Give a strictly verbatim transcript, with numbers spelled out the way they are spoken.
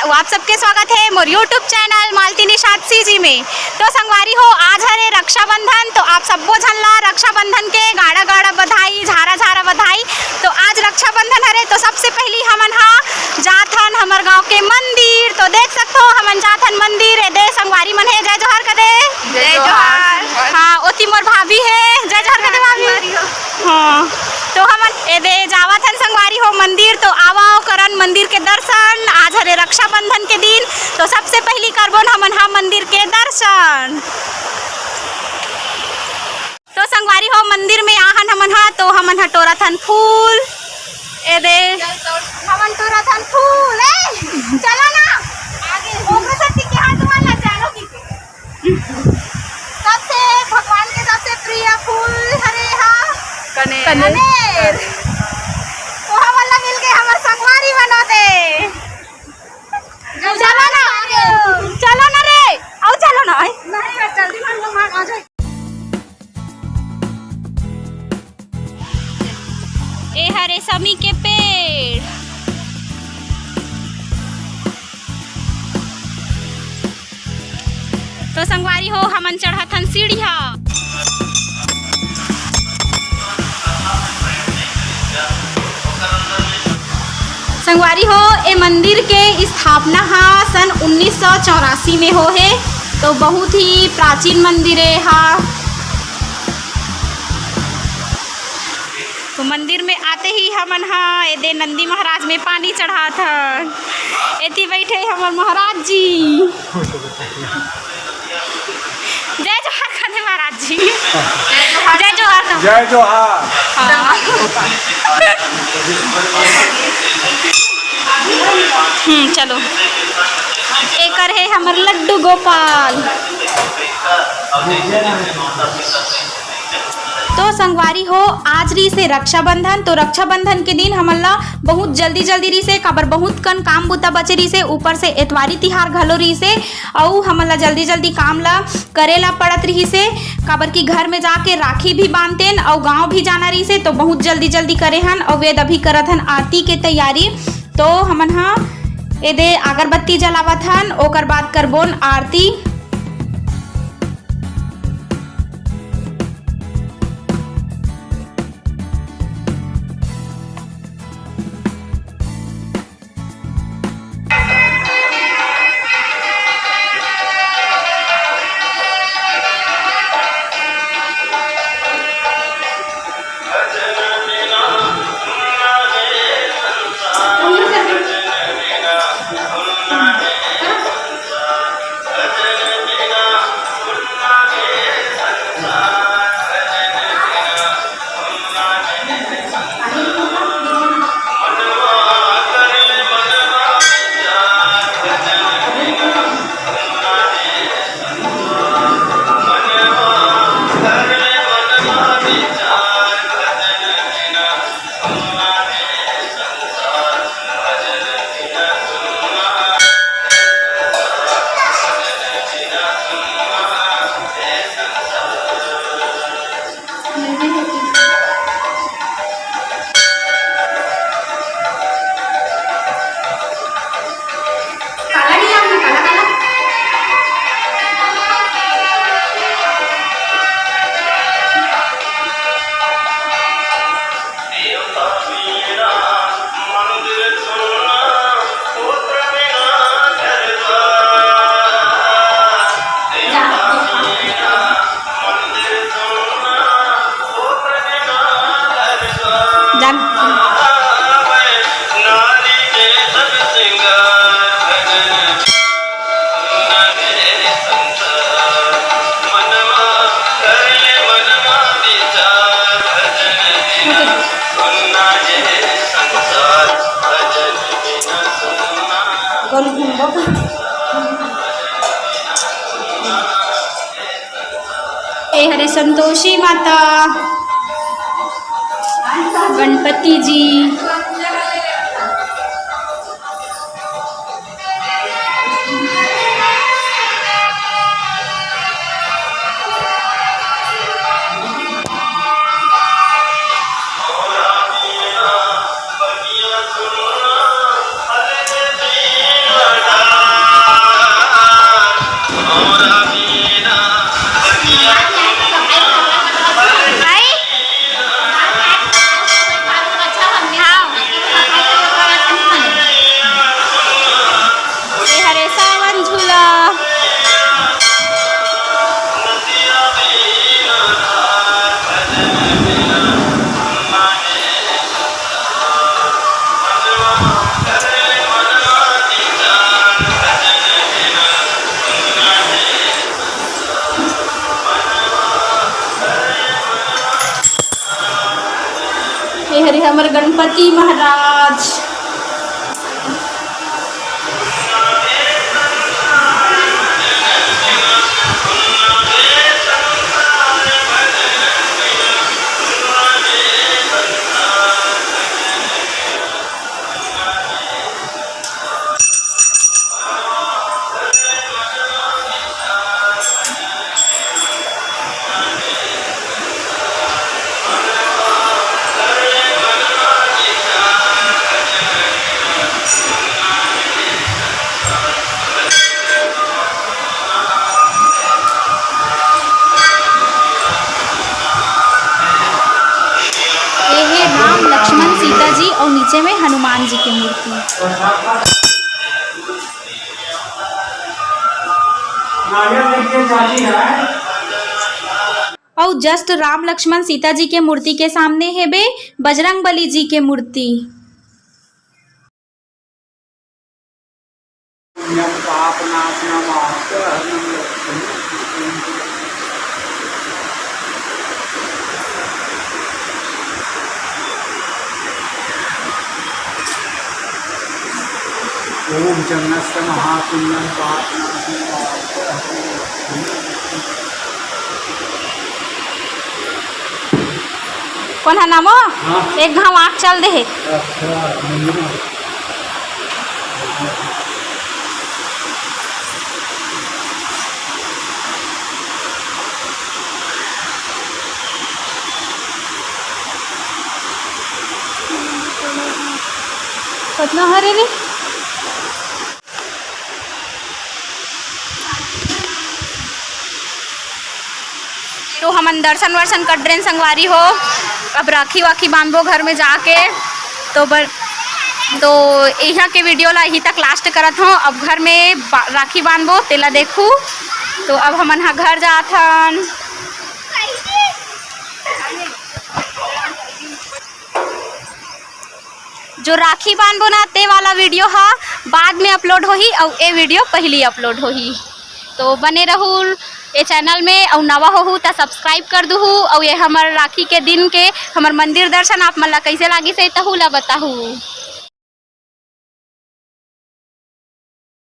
तो आप सबके स्वागत हे मोर YouTube channel Malti Nishad CG में। तो संगवारी हो, आज हरे रक्षाबंधन, तो आप सब्बो झन ला रक्षाबंधन के गाड़ा गाड़ा बधाई, झारा झारा बधाई। तो आज रक्षाबंधन हरे, तो सबसे पहली हमन हा जाथन हमर गांव के मंदिर। तो देख सकथो, हमन जाथन मंदिर। ए दे संगवारी मन हे, जय जोहार कर दे। जय जोहार। हाँ, ओती मोर भाभी हे, जय जोहार कर दे भाभी। हाँ, तो हमन ए दे जावत हन संगवारी हो मंदिर, तो आवा करन मंदिर के दर्शन। आज हरे रक्षाबंधन के दिन, तो सबसे पहली करबोन हमन हा मंदिर के दर्शन। तो संगवारी हो, मंदिर में आहन हमन हा, तो हमन हा टोरत हन फूल। ए दे, हमन टोरत हन फूल। ए, चलो ना आगे, ओकरे से टिके हाथ वाला जानो की। सबसे भगवान के सबसे प्रिय फूल हरे हा कनेर। कनेर। तो हमन ला मिल गए हमर संगवारी बना दे। चलो ना, चलो ना रे, आओ चलो ना। नहीं, जल्दी मार, मार, आ जाए। ए हरे समी के पेड़। तो संगवारी हो, हमन चढ़त हन सीढ़िया। संगवारी हो, ए मंदिर के स्थापना हा सन उन्नीस सौ चौरासी में हो हे, तो बहुत ही प्राचीन मंदिर हे हा। तो मंदिर में आते ही हमन हा ए दे नंदी महाराज में पानी चढ़ात हन। एती बैठे हमर महाराज जी। जय जोहार कर दे महाराज जी। जय जोहार कर। जय जोहार। हाँ। हम्म, चलो। एकर हे हमर लड्डू गोपाल। तो संगवारी हो, आज रहिसे रक्षाबंधन। तो रक्षाबंधन के दिन हमन ला बहुत जल्दी जल्दी रहिसे, काबर बहुत कन काम बुता बचे रहिसे, ऊपर से एतवारी तिहार घलो रहिसे, अउ हमन ला जल्दी जल्दी काम ला करे ला पड़त रहिसे, काबर कि घर में जाके राखी भी बांधतेन अउ गांव भी जाना रहिसे, तो बहुत जल्दी जल्दी करे हन। अउ वेद अभी करत हन आरती के तैयारी। तो हमन हा एदे अगरबत्ती जलावत हन, ओकर बाद करबोन आरती। ए हरे संतोषी माता, गणपति जी। गणपति महाराज। ये हे राम, लक्ष्मण, सीता जी अउ नीचे में हनुमान जी के मूर्ति। अउ just राम, लक्ष्मण, सीता जी के मूर्ति के सामने हेबे बजरंग बली जी के मूर्ति। ओम चंद्रस्य महापुण्यम पापनाशनम। कौन है नामो? हाँ। एक घाव आँख चल दे हे। अच्छा, मंदिर में। कतना हरे रे? तो हमन दर्शन वर्शन कर डरेन संगवारी हो, अब राखी वाखी बांधबो घर में जाके। तो बर, तो यहाँ के video ला यहीं तक last करत हूँ। अब घर में बा-, राखी बांधबो, तेला देखू। तो अब हमन हा घर जात हन। जो राखी बांधबो ना, ते वाला video हा बाद में upload होही, अउ ए video पहली upload होही। तो बने रहू ए channel में, अउ नवा होहू त subscribe कर दूहू। अउ ये हमर राखी के दिन के हमर मंदिर दर्शन आप मन ला कैसे लागिस हे, तहू ला बताहू।